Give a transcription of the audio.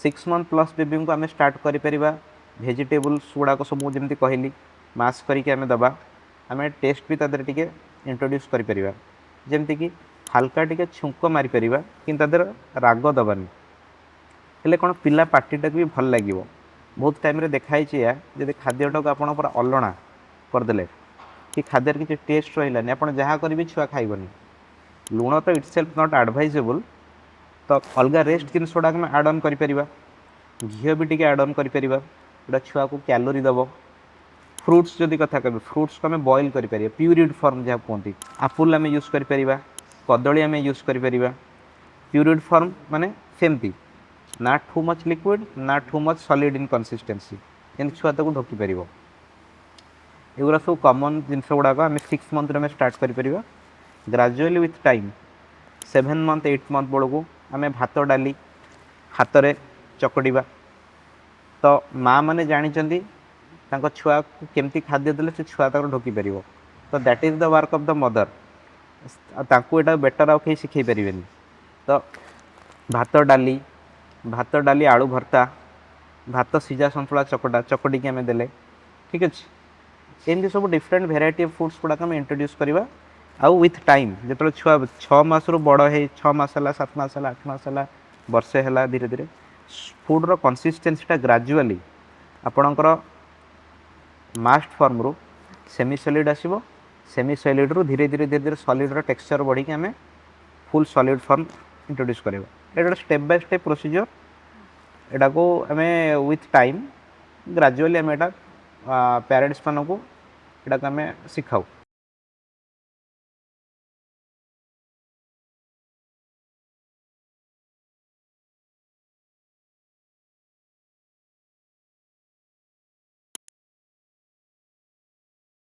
6 month plus ବେବିଙ୍କୁ ଆମେ start କରିପାରିବା vegetables ଗୁଡ଼ାକ ସବୁ, ଯେମିତି କହିଲି, ମାସ୍ କରିକି ଆମେ ଦେବା। ଆମେ ଟେଷ୍ଟ ବି ତା ଦେହରେ ଟିକେ ଇଣ୍ଟ୍ରୋଡ୍ୟୁସ୍ କରିପାରିବା, ଯେମିତିକି ହାଲକା ଟିକେ ଛୁଙ୍କ ମାରିପାରିବା, କିନ୍ତୁ ତା ଦେହରେ ରାଗ ଦେବାନି। ହେଲେ କ'ଣ, ପିଲା ପାଟିଟାକୁ ବି ଭଲ ଲାଗିବ। ବହୁତ ଟାଇମ୍ରେ ଦେଖା ହେଇଛି ଏହା, ଯଦି ଖାଦ୍ୟଟାକୁ ଆପଣ ପୁରା ଅଲଣା କରିଦେଲେ କି ଖାଦ୍ୟରେ କିଛି ଟେଷ୍ଟ ରହିଲାନି, ଆପଣ ଯାହା କରିବେ ଛୁଆ ଖାଇବନି। ଲୁଣ ତ ଇଟ୍ ସେଲ୍ଫ not ଆଡ଼ଭାଇଜେବୁଲ୍। ତ ଅଲଗା ରେଷ୍ଟ ଜିନିଷ ଗୁଡ଼ାକ ଆମେ ଆଡ଼୍ ଅନ୍ କରିପାରିବା। ଘିଅ ବି ଟିକେ ଆଡ଼୍ ଅନ୍ କରିପାରିବା, ଯେଉଁଟା ଛୁଆକୁ କ୍ୟାଲୋରି ଦେବ। ଫ୍ରୁଟ୍ସ ଯଦି କଥା କହିବେ, ଫ୍ରୁଟ୍ସକୁ ଆମେ ବଏଲ୍ କରିପାରିବା, ପ୍ୟୁରିଡ୍ ଫର୍ମ ଯାହା କୁହନ୍ତି। ଆପୁଲ୍ ଆମେ ୟୁଜ୍ କରିପାରିବା, କଦଳୀ ଆମେ ୟୁଜ୍ କରିପାରିବା। ପ୍ୟୁରିଡ୍ ଫର୍ମ ମାନେ ସେମିତି ନା ଟୁ ମଚ୍ ଲିକ୍ୱିଡ଼ ନା too much solid in consistency, ଯେମିତି ଛୁଆ ତାକୁ ଢୋକି ପାରିବ। ଏଗୁଡ଼ା ସବୁ କମନ୍ ଜିନିଷ ଗୁଡ଼ାକ ଆମେ 6 ମନ୍ଥରେ ଆମେ ଷ୍ଟାର୍ଟ କରିପାରିବା। Gradually with time 7 month, 8 month ବେଳକୁ ଆମେ ଭାତ ଡାଲି ହାତରେ ଚକଟିବା। ତ ମା ମାନେ ଜାଣିଛନ୍ତି ତାଙ୍କ ଛୁଆକୁ କେମିତି ଖାଦ୍ୟ ଦେଲେ ସେ ଛୁଆ ତାକୁ ଢୋକି ପାରିବ। ତ that is the work of the mother. ଆଉ ତାଙ୍କୁ ଏଇଟା ବେଟର୍ ଆଉ କେହି ଶିଖେଇ ପାରିବେନି। ତ ଭାତ ଡାଲି, ଭାତ ଡାଲି ଆଳୁ ଭର୍ତ୍ତା, ଭାତ ସିଝା ସନ୍ତୁଳା ଚକଟା ଚକଟିକି ଆମେ ଦେଲେ ଠିକ୍ ଅଛି। ଏମିତି ସବୁ ଡିଫରେଣ୍ଟ ଭେରାଇଟି ଅଫ୍ ଫୁଡ଼୍ସ ଗୁଡ଼ାକ ଆମେ ଇଣ୍ଟ୍ରୋଡ୍ୟୁସ୍ କରିବା। ଆଉ ୱିଥ୍ ଟାଇମ୍ ଯେତେବେଳେ ଛୁଆ 6 ମାସରୁ ବଡ଼ ହେଇ, 6 ମାସ ହେଲା, 7 ମାସ ହେଲା, 8 ମାସ ହେଲା, ବର୍ଷେ ହେଲା, ଧୀରେ ଧୀରେ ଫୁଡ଼୍ର କନସିଷ୍ଟେନ୍ସିଟା ଗ୍ରାଜୁଆଲି ଆପଣଙ୍କର ମାସ୍ଡ ଫର୍ମରୁ ସେମି ସଲିଡ୍ ଆସିବ। ସେମି ସଲିଡ୍ରୁ ଧୀରେ ଧୀରେ ଧୀରେ ଧୀରେ ସଲିଡ୍ର ଟେକ୍ସଚର୍ ବଢ଼ିକି ଆମେ ଫୁଲ୍ ସଲିଡ୍ ଫର୍ମ ଇଣ୍ଟ୍ରୋଡ୍ୟୁସ୍ କରିବା। ଏଇଟା ଗୋଟେ ଷ୍ଟେପ୍ ବାଇ ଷ୍ଟେପ୍ ପ୍ରୋସିଜିଓର। ଏଟାକୁ ଆମେ ୱିଥ୍ ଟାଇମ୍ ଗ୍ରାଜୁଆଲି ଆମେ ଏଇଟା ପ୍ୟାରେଣ୍ଟସ୍ ମାନଙ୍କୁ ଏଟାକୁ ଆମେ ଶିଖାଉ।